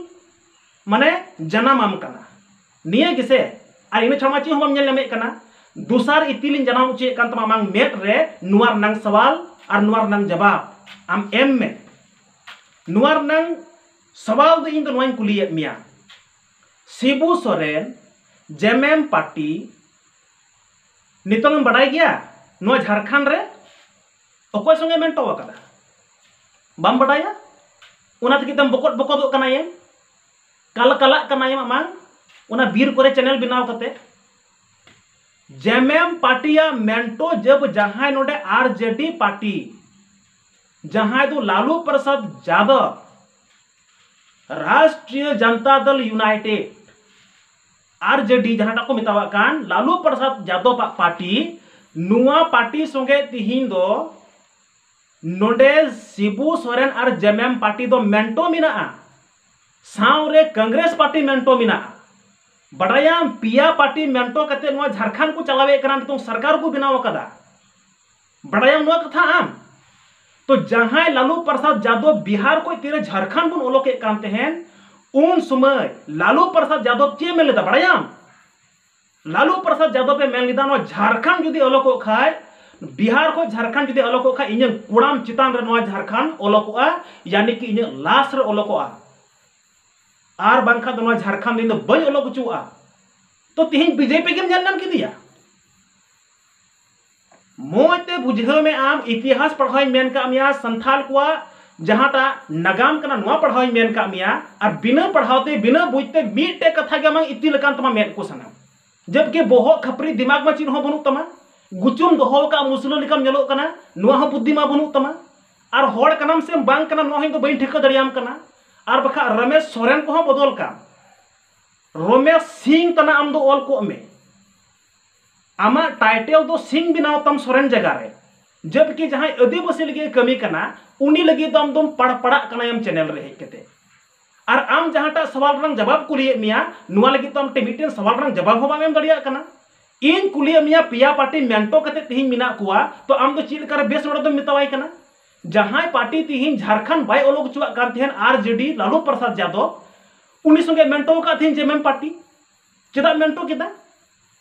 ᱢᱟᱱᱮ ᱡᱟᱱᱟᱢ ᱟᱢ ᱠᱟᱱᱟ, ᱱᱤᱭᱟᱹ ᱜᱮᱥᱮ? ᱟᱨ ᱤᱱᱟᱹ ᱪᱷᱟᱲᱟ ᱢᱟ ᱪᱮᱫ ᱦᱚᱸ ᱵᱟᱢ ᱧᱮᱞ ᱧᱟᱢᱮᱫ ᱠᱟᱱᱟ᱾ ᱫᱚᱥᱟᱨ ᱤᱛᱤᱞᱤᱧ ᱡᱟᱱᱟᱢ ᱦᱚᱪᱚᱭᱮᱫ ᱠᱟᱱ ᱛᱟᱢᱟ ᱟᱢᱟᱝ ᱢᱮᱫ ᱨᱮ, ᱱᱚᱣᱟ ᱨᱮᱱᱟᱝ ᱥᱟᱣᱟᱞ ᱟᱨ ᱱᱚᱣᱟ ᱨᱮᱱᱟᱝ ᱡᱟᱵᱟᱵ ᱟᱢ ᱮᱢ ᱢᱮ᱾ ᱱᱚᱣᱟ ᱨᱮᱱᱟᱝ ᱥᱟᱣᱟᱞ ᱫᱚ ᱤᱧ ᱫᱚ ᱱᱚᱣᱟᱧ ᱠᱩᱞᱤᱭᱮᱫ ᱢᱮᱭᱟ, ᱥᱤᱵᱩ ᱥᱚᱨᱮᱱ, ᱡᱮᱢᱮᱢ ᱯᱟᱨᱴᱤ, ᱱᱤᱛᱚᱝ ᱮᱢ ᱵᱟᱰᱟᱭ ᱜᱮᱭᱟ ᱱᱚᱣᱟ ᱡᱷᱟᱲᱠᱷᱚᱸᱰ ᱨᱮ ᱚᱠᱚᱭ ᱥᱚᱸᱜᱮ ᱢᱮᱱᱴᱚ ᱟᱠᱟᱫᱟ? ᱵᱟᱢ ᱵᱟᱰᱟᱭᱟ? ᱚᱱᱟ ᱛᱮᱜᱮ ᱛᱮᱢ ᱵᱚᱠᱚᱫ ᱵᱚᱠᱚᱫᱚᱜ ᱠᱟᱱᱟᱭᱮᱢ, ᱠᱟᱞ ᱠᱟᱞᱟᱜ ᱠᱟᱱᱟᱭᱮᱢ ᱟᱢᱟᱝ ᱚᱱᱟ ᱵᱤᱨ ᱠᱚᱨᱮ ᱪᱮᱱᱮᱞ ᱵᱮᱱᱟᱣ ᱠᱟᱛᱮ᱾ ᱡᱮᱢᱮᱢ ᱯᱟᱨᱴᱤᱭᱟᱜ ᱢᱮᱱᱴᱚ ᱡᱟᱵ ᱡᱟᱦᱟᱸᱭ ᱱᱚᱰᱮ ᱟᱨᱡᱮᱰᱤ ᱯᱟᱨᱴᱤ, ᱡᱟᱦᱟᱸᱭ ᱫᱚ ᱞᱟᱞᱩ ᱯᱨᱚᱥᱟᱫᱽ ᱡᱟᱫᱚᱵ, ᱨᱟᱥᱴᱨᱤᱭᱚ ᱡᱟᱱᱛᱟ ᱫᱚᱞ ᱭᱩᱱᱟᱭᱴᱮᱰ, ᱟᱨᱡᱮᱰᱤ ᱡᱟᱦᱟᱸᱴᱟᱜ ᱠᱚ ᱢᱮᱛᱟᱣᱟᱜ ᱠᱟᱱ, ᱞᱟᱞᱩ ᱯᱨᱚᱥᱟᱫᱽ ᱡᱟᱫᱚᱵ ᱟᱜ ᱯᱟᱨᱴᱤ, ᱱᱚᱣᱟ ᱯᱟᱨᱴᱤ ᱥᱚᱸᱜᱮ ᱛᱤᱦᱤᱧ ᱫᱚ ᱱᱚᱰᱮ ᱥᱤᱵᱩ ᱥᱚᱨᱮᱱ ᱟᱨ ᱡᱮᱢᱮᱢ ᱯᱟᱨᱴᱤ ᱫᱚ ᱢᱮᱱᱴᱚ ᱢᱮᱱᱟᱜᱼᱟ, ᱥᱟᱶᱨᱮ ᱠᱚᱝᱜᱨᱮᱥ ᱯᱟᱨᱴᱤ ᱢᱮᱱᱴᱚ ᱢᱮᱱᱟᱜᱼᱟ᱾ ᱵᱟᱰᱟᱭᱟᱢ, ᱯᱮᱭᱟ ᱯᱟᱨᱴᱤ ᱢᱮᱱᱴᱚ ᱠᱟᱛᱮ ᱱᱚᱣᱟ ᱡᱷᱟᱲᱠᱷᱚᱸᱰ ᱠᱚ ᱪᱟᱞᱟᱣᱮᱫ ᱠᱟᱱᱟ, ᱱᱤᱛᱚᱝ ᱥᱚᱨᱠᱟᱨ ᱠᱚ ᱵᱮᱱᱟᱣ ᱟᱠᱟᱫᱟ᱾ ᱵᱟᱰᱟᱭᱟᱢ ᱱᱚᱣᱟ ᱠᱟᱛᱷᱟ ᱟᱢ? ᱛᱚ ᱡᱟᱦᱟᱸᱭ ᱞᱟᱞᱩ ᱯᱨᱚᱥᱟᱫᱽ ᱡᱟᱫᱚᱵ ᱵᱤᱦᱟᱨ ᱠᱷᱚᱱ ᱛᱤᱨᱮ ᱡᱷᱟᱲᱠᱷᱚᱸᱰ ᱵᱚᱱ ᱚᱞᱚᱠᱮᱫ ᱠᱟᱱ ᱛᱟᱦᱮᱸᱱ, ᱩᱱ ᱥᱚᱢᱚᱭ ᱞᱟᱞᱩ ᱯᱨᱚᱥᱟᱫᱽ ᱡᱟᱫᱚᱵ ᱪᱮᱫ ᱮ ᱢᱮᱱ ᱞᱮᱫᱟ ᱵᱟᱰᱟᱭᱟᱢ? ᱞᱟᱞᱩ ᱯᱨᱚᱥᱟᱫᱽ ᱡᱟᱫᱚᱵ ᱮ ᱢᱮᱱ ᱞᱮᱫᱟ, ᱱᱚᱣᱟ ᱡᱷᱟᱲᱠᱷᱚᱸᱰ ᱡᱩᱫᱤ ᱚᱞᱚᱠᱚᱜ ᱠᱷᱟᱡ, ᱵᱤᱦᱟᱨ ᱠᱷᱚᱱ ᱡᱷᱟᱲᱠᱷᱚᱸᱰ ᱡᱩᱫᱤ ᱚᱞᱚᱠᱚᱜ ᱠᱷᱟᱡ, ᱤᱧᱟᱹᱜ ᱠᱚᱲᱟᱢ ᱪᱮᱛᱟᱱ ᱨᱮ ᱱᱚᱣᱟ ᱡᱷᱟᱲᱠᱷᱚᱸᱰ ᱚᱞᱚᱠᱚᱜᱼᱟ, ᱭᱟᱱᱤ ᱠᱤ ᱤᱧᱟᱹᱜ ᱞᱟᱥ ᱨᱮ ᱚᱞᱚᱠᱚᱜᱼᱟ, ᱟᱨ ᱵᱟᱝᱠᱷᱟᱱ ᱫᱚ ᱱᱚᱣᱟ ᱡᱷᱟᱲᱠᱷᱚᱸᱰ ᱤᱧ ᱫᱚ ᱵᱟᱹᱧ ᱚᱞᱚᱠ ᱦᱚᱪᱚᱣᱟᱜᱼᱟ᱾ ᱛᱚ ᱛᱤᱦᱤᱧ ᱵᱤᱡᱮᱯᱤ ᱜᱮᱢ ᱧᱮᱞ ᱧᱟᱢ ᱠᱮᱫᱮᱭᱟ᱾ ᱢᱚᱡᱽ ᱛᱮ ᱵᱩᱡᱷᱟᱹᱣ ᱢᱮ ᱟᱢ, ᱤᱛᱤᱦᱟᱥ ᱯᱟᱲᱦᱟᱣ ᱤᱧ ᱢᱮᱱ ᱠᱟᱜ ᱢᱮᱭᱟ, ᱥᱟᱱᱛᱷᱟᱞ ᱠᱚᱣᱟᱜ ᱡᱟᱦᱟᱸᱴᱟᱜ ᱱᱟᱜᱟᱢ ᱠᱟᱱᱟ, ᱱᱚᱣᱟ ᱯᱟᱲᱦᱟᱣ ᱤᱧ ᱢᱮᱱ ᱠᱟᱜ ᱢᱮᱭᱟ, ᱟᱨ ᱵᱤᱱᱟᱹ ᱯᱟᱲᱦᱟᱣ ᱛᱮ, ᱵᱤᱱᱟᱹ ᱵᱩᱡᱽ ᱛᱮ ᱢᱤᱫᱴᱮᱡ ᱠᱟᱛᱷᱟ ᱜᱮ ᱟᱢᱟᱜ ᱤᱛᱤᱞ ᱟᱠᱟᱱ ᱛᱟᱢᱟ ᱢᱮᱫ ᱠᱚ ᱥᱟᱱᱟᱢ᱾ ᱡᱚᱵᱠᱤ ᱵᱚᱦᱚᱜ ᱠᱷᱟᱹᱯᱨᱤ ᱫᱤᱢᱟᱜᱽ ᱢᱟ ᱪᱮᱫ ᱦᱚᱸ ᱵᱟᱹᱱᱩᱜ ᱛᱟᱢᱟ, ᱜᱩᱪᱩᱢ ᱫᱚᱦᱚ ᱟᱠᱟᱫ ᱢᱩᱥᱞᱟᱹ ᱞᱮᱠᱟᱢ ᱧᱮᱞᱚᱜ ᱠᱟᱱᱟ, ᱱᱚᱣᱟ ᱦᱚᱸ ᱵᱩᱫᱽᱫᱷᱤ ᱢᱟ ᱵᱟᱹᱱᱩᱜ ᱛᱟᱢᱟ᱾ ᱟᱨ ᱦᱚᱲ ᱠᱟᱱᱟᱢ ᱥᱮ ᱵᱟᱝ ᱠᱟᱱᱟ, ᱱᱚᱣᱟ ᱦᱚᱸ ᱤᱧ ᱫᱚ ᱵᱟᱹᱧ ᱴᱷᱤᱠᱟᱹ ᱫᱟᱲᱮᱭᱟᱢ ᱠᱟᱱᱟ᱾ ᱟᱨ ᱵᱟᱠᱷᱟᱡ ᱨᱚᱢᱮᱥ ᱥᱚᱨᱮᱱ ᱠᱚᱦᱚᱸ ᱵᱚᱫᱚᱞ ᱠᱟᱢ, ᱨᱚᱢᱮᱥ ᱥᱤᱝ ᱛᱟᱱᱟ ᱟᱢ ᱫᱚ ᱚᱞ ᱠᱚᱜ ᱢᱮ᱾ ᱟᱢᱟᱜ ᱴᱟᱭᱴᱮᱞ ᱫᱚ ᱥᱤᱝ ᱵᱮᱱᱟᱣ ᱛᱟᱢ ᱥᱚᱨᱮᱱ ᱡᱟᱭᱜᱟ ᱨᱮ, ᱡᱚᱵᱠᱤ ᱡᱟᱦᱟᱸᱭ ᱟᱹᱫᱤᱵᱟᱹᱥᱤ ᱞᱟᱹᱜᱤᱫ ᱮ ᱠᱟᱹᱢᱤ ᱠᱟᱱᱟ, ᱩᱱᱤ ᱞᱟᱹᱜᱤᱫ ᱫᱚ ᱟᱢ ᱫᱚᱢ ᱯᱟᱲᱯᱟᱲᱟᱜ ᱠᱟᱱᱟ ᱟᱢ ᱪᱮᱱᱮᱞ ᱨᱮ ᱦᱮᱡ ᱠᱟᱛᱮ᱾ ᱟᱨ ᱟᱢ ᱡᱟᱦᱟᱸᱴᱟᱜ ᱥᱟᱣᱟᱞ ᱨᱮᱱᱟᱜ ᱡᱟᱵᱟᱵ ᱠᱩᱞᱤᱭᱮᱫ ᱢᱮᱭᱟ, ᱱᱚᱣᱟ ᱞᱟᱹᱜᱤᱫ ᱫᱚ ᱟᱢ ᱴᱷᱮᱱ ᱢᱤᱫᱴᱮᱱ ᱥᱟᱣᱟᱞ ᱨᱮᱱᱟᱜ ᱡᱟᱵᱟᱵ ᱦᱚᱸ ᱵᱟᱢ ᱮᱢ ᱫᱟᱲᱮᱭᱟᱜ ᱠᱟᱱᱟ᱾ ᱤᱧ ᱠᱩᱞᱤᱭᱮᱫ ᱢᱮᱭᱟ, ᱯᱮᱭᱟ ᱯᱟᱨᱴᱤ ᱢᱮᱱᱴᱚ ᱠᱟᱛᱮ ᱛᱤᱦᱤᱧ ᱢᱮᱱᱟᱜ ᱠᱚᱣᱟ, ᱛᱚ ᱟᱢ ᱫᱚ ᱪᱮᱫ ᱞᱮᱠᱟᱨᱮ ᱵᱮᱥ ᱱᱚᱰᱮ ᱫᱚᱢ ᱢᱮᱛᱟᱣᱟᱭ ᱠᱟᱱᱟ? ᱡᱟᱦᱟᱸᱭ ᱯᱟᱨᱴᱤ ᱛᱤᱦᱤᱧ ᱡᱷᱟᱲᱠᱷᱚᱸᱰ ᱵᱟᱭ ᱚᱞᱚᱜ ᱦᱚᱪᱚᱣᱟᱜ ᱠᱟᱱ ᱛᱟᱦᱮᱸᱱ, ᱟᱨ ᱡᱮ ᱰᱤ, ᱞᱟᱞᱩ ᱯᱨᱚᱥᱟᱫᱽ ᱡᱟᱫᱚᱵ, ᱩᱱᱤ ᱥᱚᱸᱜᱮ ᱢᱮᱱᱴᱚ ᱟᱠᱟᱫ ᱛᱤᱦᱤᱧ ᱡᱮ ᱮᱢ ᱮᱢ ᱯᱟᱨᱴᱤ, ᱪᱮᱫᱟᱜ ᱢᱮᱱᱴᱚ ᱠᱮᱫᱟ?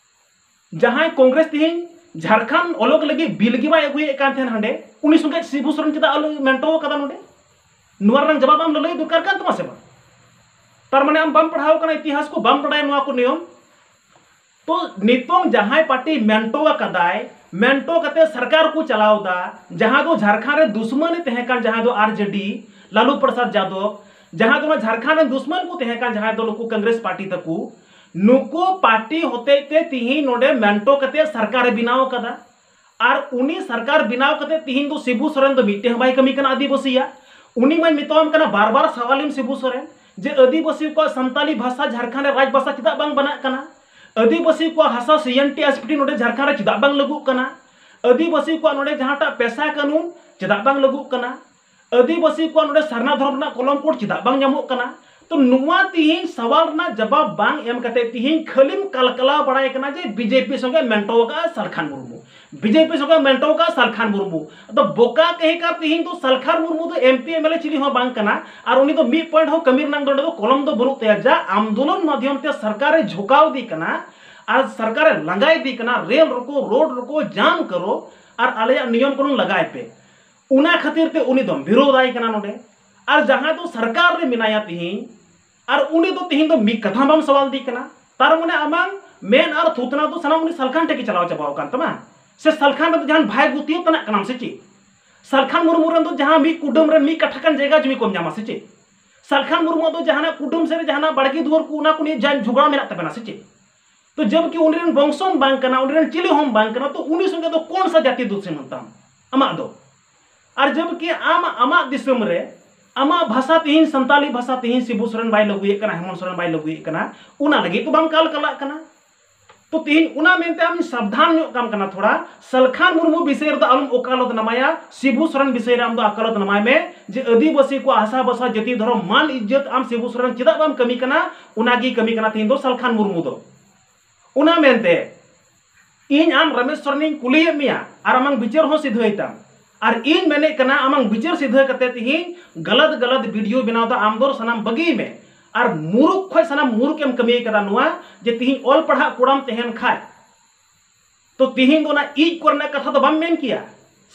ᱡᱟᱦᱟᱸᱭ ᱠᱚᱝᱜᱨᱮᱥ ᱛᱤᱦᱤᱧ ᱡᱷᱟᱲᱠᱷᱚᱸᱰ ᱚᱞᱚᱜ ᱞᱟᱹᱜᱤᱫ ᱵᱤᱞ ᱜᱮ ᱵᱟᱭ ᱟᱹᱜᱩᱭᱮᱫ ᱠᱟᱱ ᱛᱟᱦᱮᱸᱱ ᱦᱟᱸᱰᱮ, ᱩᱱᱤ ᱥᱚᱸᱜᱮ ᱥᱤᱵᱩ ᱥᱚᱨᱮᱱ ᱪᱮᱫᱟᱜ ᱟᱞᱚ ᱢᱮᱱᱴᱚ ᱟᱠᱟᱫᱟ ᱱᱚᱰᱮ? ᱱᱚᱣᱟ ᱨᱮᱱᱟᱜ ᱡᱟᱵᱟᱵ ᱟᱢ ᱞᱟᱹᱞᱟᱹᱭ ᱫᱚᱨᱠᱟᱨ ᱠᱟᱱ ᱛᱟᱢᱟ ᱥᱮ ᱵᱟᱝ? ᱛᱟᱨ ᱢᱟᱱᱮ ᱟᱢ ᱵᱟᱢ ᱯᱟᱲᱦᱟᱣ ᱠᱟᱱᱟ ᱤᱛᱤᱦᱟᱥ ᱠᱚ, ᱵᱟᱢ ᱵᱟᱲᱟᱭᱟ ᱱᱚᱣᱟ ᱠᱚ ᱱᱤᱭᱚᱢ᱾ ᱛᱚ ᱱᱤᱛᱚᱝ ᱡᱟᱦᱟᱸᱭ ᱯᱟᱨᱴᱤ ᱢᱮᱱᱴᱚ ᱟᱠᱟᱫᱟᱭ, ᱢᱮᱱᱴᱚ ᱠᱟᱛᱮ ᱥᱚᱨᱠᱟᱨ ᱠᱚ ᱪᱟᱞᱟᱣ ᱮᱫᱟ, ᱡᱟᱦᱟᱸ ᱫᱚ ᱡᱷᱟᱲᱠᱷᱚᱸᱰ ᱨᱮ ᱫᱩᱥᱢᱟᱱ ᱮ ᱛᱟᱦᱮᱸ ᱠᱟᱱ, ᱡᱟᱦᱟᱸ ᱫᱚ ᱟᱨ ᱡᱮ ᱰᱤ, ᱞᱟᱞᱩ ᱯᱨᱚᱥᱟᱫᱽ ᱡᱟᱫᱚᱵ, ᱡᱟᱦᱟᱸ ᱫᱚ ᱚᱱᱟ ᱡᱷᱟᱲᱠᱷᱚᱸᱰ ᱨᱮ ᱫᱩᱥᱢᱟᱱ ᱠᱚ ᱛᱟᱦᱮᱸ ᱠᱟᱱ, ᱡᱟᱦᱟᱸᱭ ᱫᱚ ᱱᱩᱠᱩ ᱠᱚᱝᱜᱨᱮᱥ ᱯᱟᱨᱴᱤ ᱛᱟᱠᱚ, ᱱᱩᱠᱩ ᱯᱟᱨᱴᱤ ᱦᱚᱛᱮᱡ ᱛᱮ ᱛᱤᱦᱤᱧ ᱱᱚᱰᱮ ᱢᱮᱱᱴᱚ ᱠᱟᱛᱮ ᱥᱚᱨᱠᱟᱨ ᱮ ᱵᱮᱱᱟᱣ ᱟᱠᱟᱫᱟ᱾ ᱟᱨ ᱩᱱᱤ ᱥᱚᱨᱠᱟᱨ ᱵᱮᱱᱟᱣ ᱠᱟᱛᱮ ᱛᱤᱦᱤᱧ ᱫᱚ ᱥᱤᱵᱩ ᱥᱚᱨᱮᱱ ᱫᱚ ᱢᱤᱫᱴᱮᱱ ᱦᱚᱸ ᱵᱟᱭ ᱠᱟᱹᱢᱤ ᱠᱟᱱᱟ ᱟᱹᱫᱤᱵᱟᱹᱥᱤᱭᱟᱜ᱾ ᱩᱱᱤ ᱢᱟᱧ ᱢᱮᱛᱟᱣᱟᱢ ᱠᱟᱱᱟ ᱵᱟᱨ ᱵᱟᱨ ᱥᱟᱣᱟᱞᱤᱢ ᱥᱤᱵᱩ ᱥᱚᱨᱮᱱ, ᱡᱮ ᱟᱹᱫᱤᱵᱟᱹᱥᱤ ᱠᱚᱣᱟᱜ ᱥᱟᱱᱛᱟᱞᱤ ᱵᱷᱟᱥᱟ ᱡᱷᱟᱲᱠᱷᱚᱸᱰ ᱨᱮ ᱨᱟᱡᱽ ᱵᱷᱟᱥᱟ ᱪᱮᱫᱟᱜ ᱵᱟᱝ ᱵᱮᱱᱟᱜ ᱠᱟᱱᱟ? ᱟᱹᱫᱤᱵᱟᱹᱥᱤ ᱠᱚᱣᱟᱜ ᱦᱟᱥᱟ ᱥᱤ N T S P T ᱱᱚᱰᱮ ᱡᱷᱟᱲᱠᱷᱚᱸᱰ ᱨᱮ ᱪᱮᱫᱟᱜ ᱵᱟᱝ ᱞᱟᱹᱜᱩᱜ ᱠᱟᱱᱟ? ᱟᱹᱫᱤᱵᱟᱹᱥᱤ ᱠᱚᱣᱟᱜ ᱱᱚᱰᱮ ᱡᱟᱦᱟᱸᱴᱟᱜ ᱯᱮᱥᱟ ᱠᱟᱹᱱᱩᱱ ᱪᱮᱫᱟᱜ ᱵᱟᱝ ᱞᱟᱹᱜᱩᱜ ᱠᱟᱱᱟ? ᱟᱹᱫᱤᱵᱟᱹᱥᱤ ᱠᱚᱣᱟᱜ ᱱᱚᱰᱮ ᱥᱟᱨᱱᱟ ᱫᱷᱚᱨᱚᱢ ᱨᱮᱱᱟᱜ ᱠᱚᱞᱚᱢ ᱠᱳᱰ ᱪᱮᱫᱟᱜ ᱵᱟᱝ ᱧᱟᱢᱚᱜ ᱠᱟᱱᱟ? ᱛᱚ ᱱᱚᱣᱟ ᱛᱤᱦᱤᱧ ᱥᱟᱣᱟᱞ ᱨᱮᱱᱟᱜ ᱡᱟᱵᱟᱵ ᱵᱟᱝ ᱮᱢ ᱠᱟᱛᱮ ᱛᱤᱦᱤᱧ ᱠᱷᱟᱹᱞᱤᱢ ᱠᱟᱞᱠᱟᱞᱟᱣ ᱵᱟᱲᱟᱭ ᱠᱟᱱᱟ ᱡᱮ ᱵᱤ ᱡᱮ ᱯᱤ ᱥᱚᱸᱜᱮ ᱢᱮᱱᱴᱚ ᱟᱠᱟᱫᱼᱟ Salkhan Murmu, B J P ᱥᱚᱸᱜᱮ ᱢᱮᱱᱴᱚ ᱟᱠᱟᱫᱼᱟ ᱥᱟᱞᱠᱷᱟᱱ ᱢᱩᱨᱢᱩ᱾ ᱟᱫᱚ ᱵᱚᱠᱟ ᱠᱟᱹᱦᱤ ᱠᱟᱨ ᱛᱤᱦᱤᱧ ᱫᱚ ᱥᱟᱞᱠᱷᱟᱱ ᱢᱩᱨᱢᱩ ᱫᱚ M P M L A ᱪᱤᱞᱤ ᱦᱚᱸ ᱵᱟᱝ ᱠᱟᱱᱟ, ᱟᱨ ᱩᱱᱤ ᱫᱚ ᱢᱤᱫ ᱯᱚᱭᱮᱱᱴ ᱦᱚᱸ ᱠᱟᱹᱢᱤ ᱨᱮᱱᱟᱜ ᱫᱚ ᱚᱸᱰᱮ ᱫᱚ ᱠᱚᱞᱚᱢ ᱫᱚ ᱵᱟᱹᱱᱩᱜ ᱛᱟᱭᱟ᱾ ᱡᱟ ᱟᱱᱫᱳᱞᱚᱱ ᱢᱟᱫᱷᱭᱚᱢ ᱛᱮ ᱥᱚᱨᱠᱟᱨᱮ ᱡᱷᱚᱠᱟᱣ ᱤᱫᱤ ᱠᱟᱱᱟ ᱟᱨ ᱥᱚᱨᱠᱟᱨᱮ ᱞᱟᱸᱜᱟ ᱤᱫᱤ ᱠᱟᱱᱟ, ᱨᱮᱞ ᱨᱚᱠᱚ, ᱨᱳᱰ ᱨᱚᱠᱚ, ᱡᱟᱢ ᱠᱟᱨᱚ, ᱟᱨ ᱟᱞᱮᱭᱟᱜ ᱱᱤᱭᱚᱢ ᱠᱟᱹᱱᱩᱱ ᱞᱟᱜᱟᱭ ᱯᱮ, ᱚᱱᱟ ᱠᱷᱟᱹᱛᱤᱨ ᱛᱮ ᱩᱱᱤ ᱫᱚᱢ ᱵᱤᱨᱳᱫᱷᱟᱭ ᱠᱟᱱᱟ ᱱᱚᱰᱮ᱾ ᱟᱨ ᱡᱟᱦᱟᱸᱭ ᱫᱚ ᱥᱚᱨᱠᱟᱨ ᱨᱮ ᱢᱮᱱᱟᱭᱟ ᱛᱤᱦᱤᱧ, ᱟᱨ ᱩᱱᱤ ᱫᱚ ᱛᱤᱦᱤᱧ ᱫᱚ ᱢᱤᱫ ᱠᱟᱛᱷᱟ ᱵᱟᱢ ᱥᱟᱣᱟᱞ ᱫᱤ ᱠᱟᱱᱟ, ᱛᱟᱨ ᱢᱟᱱᱮ ᱟᱢᱟᱝ ᱢᱮᱱ ᱟᱨ ᱛᱷᱩᱛᱱᱟ ᱫᱚ ᱥᱟᱱᱟᱢ ᱩᱱᱤ ᱥᱟᱞᱠᱷᱟᱱ ᱴᱷᱮᱱ ᱜᱮ ᱪᱟᱞᱟᱣ ᱪᱟᱵᱟᱣ ᱟᱠᱟᱱ ᱛᱟᱢᱟ᱾ ᱥᱮ ᱥᱟᱞᱠᱷᱟᱱ ᱨᱮᱫᱚ ᱡᱟᱦᱟᱱ ᱵᱷᱟᱭ ᱜᱩᱛᱤᱭᱟᱹ ᱛᱟᱱᱟᱜ ᱠᱟᱱᱟᱢ ᱥᱮ ᱪᱮᱫ? ᱥᱟᱞᱠᱷᱟᱱ ᱢᱩᱨᱢᱩ ᱨᱮᱱ ᱫᱚ ᱡᱟᱦᱟᱸ ᱢᱤᱫ ᱠᱩᱰᱟᱹᱢ ᱨᱮ ᱢᱤᱫ ᱠᱟᱴᱷᱟ ᱜᱟᱱ ᱡᱟᱭᱜᱟ ᱡᱩᱢᱤ ᱠᱚᱢ ᱧᱟᱢᱟ ᱥᱮ ᱪᱮᱫ? ᱥᱟᱞᱠᱷᱟᱱ ᱢᱩᱨᱢᱩᱣᱟᱜ ᱫᱚ ᱡᱟᱦᱟᱱᱟᱜ ᱠᱩᱰᱟᱹᱢ ᱥᱮᱫ ᱨᱮ ᱡᱟᱦᱟᱱᱟᱜ ᱵᱟᱲᱜᱮ ᱫᱩᱣᱟᱹᱨ ᱠᱚ, ᱚᱱᱟ ᱠᱚ ᱱᱤᱭᱮ ᱡᱟᱦᱟᱸ ᱡᱷᱚᱜᱽᱲᱟ ᱢᱮᱱᱟᱜ ᱛᱟᱵᱮᱱᱟ ᱥᱮ ᱪᱮᱫ? ᱛᱚ ᱡᱚᱵᱠᱤ ᱩᱱᱤ ᱨᱮᱱ ᱵᱚᱝᱥᱚ ᱦᱚᱸ ᱵᱟᱝ ᱠᱟᱱᱟ, ᱩᱱᱤ ᱨᱮᱱ ᱪᱤᱞᱤ ᱦᱚᱸ ᱵᱟᱝ ᱠᱟᱱᱟ, ᱛᱚ ᱩᱱᱤ ᱥᱚᱸᱜᱮ ᱫᱚ ᱠᱚᱱ ᱥᱟ ᱡᱟᱹᱛᱤ ᱫᱩᱥᱢᱚᱱ ᱛᱟᱢ ᱟᱢᱟᱜ ᱫᱚ? ᱟᱨ ᱡᱚᱵᱠᱤ ᱟᱢ ᱟᱢᱟᱜ ᱫᱤᱥᱚᱢ ᱨᱮ ᱟᱢᱟᱜ ᱵᱷᱟᱥᱟ ᱛᱮᱦᱤᱧ ᱥᱟᱱᱛᱟᱞᱤ ᱵᱷᱟᱥᱟ ᱛᱮᱦᱤᱧ ᱥᱤᱵᱩ ᱥᱚᱨᱮᱱ ᱵᱟᱭ ᱞᱟᱹᱜᱩᱭᱮᱫ ᱠᱟᱱᱟ, ᱦᱮᱢᱚᱱᱛ ᱥᱚᱨᱮᱱ ᱵᱟᱭ ᱞᱟᱹᱜᱩᱭᱮᱫ ᱠᱟᱱᱟ, ᱚᱱᱟ ᱞᱟᱹᱜᱤᱫ ᱫᱚ ᱵᱟᱢ ᱠᱟᱞᱠᱟᱞᱟᱜ ᱠᱟᱱᱟ᱾ ᱛᱚ ᱛᱮᱦᱤᱧ ᱚᱱᱟ ᱢᱮᱱᱛᱮ ᱟᱢ ᱥᱟᱵᱫᱷᱟᱱ ᱧᱚᱜ ᱠᱟᱢ ᱠᱟᱱᱟ ᱛᱷᱚᱲᱟ, ᱥᱟᱞᱠᱷᱟᱱ ᱢᱩᱨᱢᱩ ᱵᱤᱥᱚᱭ ᱨᱮᱫᱚ ᱟᱞᱚᱢ ᱚᱠᱟᱞᱚᱛ ᱱᱟᱢᱟᱭᱟ, ᱥᱤᱵᱩ ᱥᱚᱨᱮᱱ ᱵᱤᱥᱚᱭ ᱨᱮ ᱟᱢ ᱫᱚ ᱟᱠᱟᱞᱚᱛ ᱱᱟᱢᱟᱭ ᱢᱮ᱾ ᱡᱮ ᱟᱹᱫᱤᱵᱟᱹᱥᱤ ᱠᱚᱣᱟᱜ ᱦᱟᱥᱟ ᱵᱷᱟᱥᱟ ᱡᱟᱹᱛᱤ ᱫᱷᱚᱨᱚᱢ ᱢᱟᱱ ᱤᱡᱽᱡᱚᱛ ᱟᱢ ᱥᱤᱵᱩ ᱥᱚᱨᱮᱱ ᱪᱮᱫᱟᱜ ᱵᱟᱢ ᱠᱟᱹᱢᱤ ᱠᱟᱱᱟ, ᱚᱱᱟᱜᱮ ᱠᱟᱹᱢᱤ ᱠᱟᱱᱟ ᱛᱮᱦᱤᱧ ᱫᱚ ᱥᱟᱞᱠᱷᱟᱱ ᱢᱩᱨᱢᱩ ᱫᱚ᱾ ᱚᱱᱟ ᱢᱮᱱᱛᱮ ᱤᱧ ᱟᱢ ᱨᱟᱢᱮᱥ ᱥᱚᱨᱮᱱᱤᱧ ᱠᱩᱞᱤᱭᱮᱫ ᱢᱮᱭᱟ ᱟᱨ ᱟᱢᱟᱝ ᱵᱤᱪᱟᱹᱨ ᱦᱚᱸ ᱥᱤᱫᱷᱟᱹᱭ ᱛᱟᱢ᱾ ᱟᱨ ᱤᱧ ᱢᱮᱱᱮᱫ ᱠᱟᱱᱟ, ᱟᱢᱟᱝ ᱵᱤᱪᱟᱹᱨ ᱥᱤᱫᱷᱟᱹ ᱠᱟᱛᱮ ᱛᱤᱦᱤᱧ ᱜᱟᱞᱟᱛ ᱜᱟᱞᱟᱛ ᱵᱷᱤᱰᱤᱭᱳ ᱵᱮᱱᱟᱣ ᱫᱚ ᱟᱢ ᱫᱚ ᱥᱟᱱᱟᱢ ᱵᱟᱹᱜᱤᱭ ᱢᱮ᱾ ᱟᱨ ᱢᱩᱨᱩᱠ ᱠᱷᱚᱡ ᱥᱟᱱᱟᱢ ᱢᱩᱨᱩᱠ ᱮᱢ ᱠᱟᱹᱢᱤ ᱠᱟᱫᱟ ᱱᱚᱣᱟ, ᱡᱮ ᱛᱤᱦᱤᱧ ᱚᱞ ᱯᱟᱲᱦᱟᱜ ᱠᱚᱲᱟᱢ ᱛᱟᱦᱮᱱ ᱠᱷᱟᱡ, ᱛᱚ ᱛᱤᱦᱤᱧ ᱫᱚ ᱚᱱᱟ ᱤᱡ ᱠᱚᱨᱮᱱᱟᱜ ᱠᱟᱛᱷᱟ ᱫᱚ ᱵᱟᱢ ᱢᱮᱱ ᱠᱮᱭᱟ᱾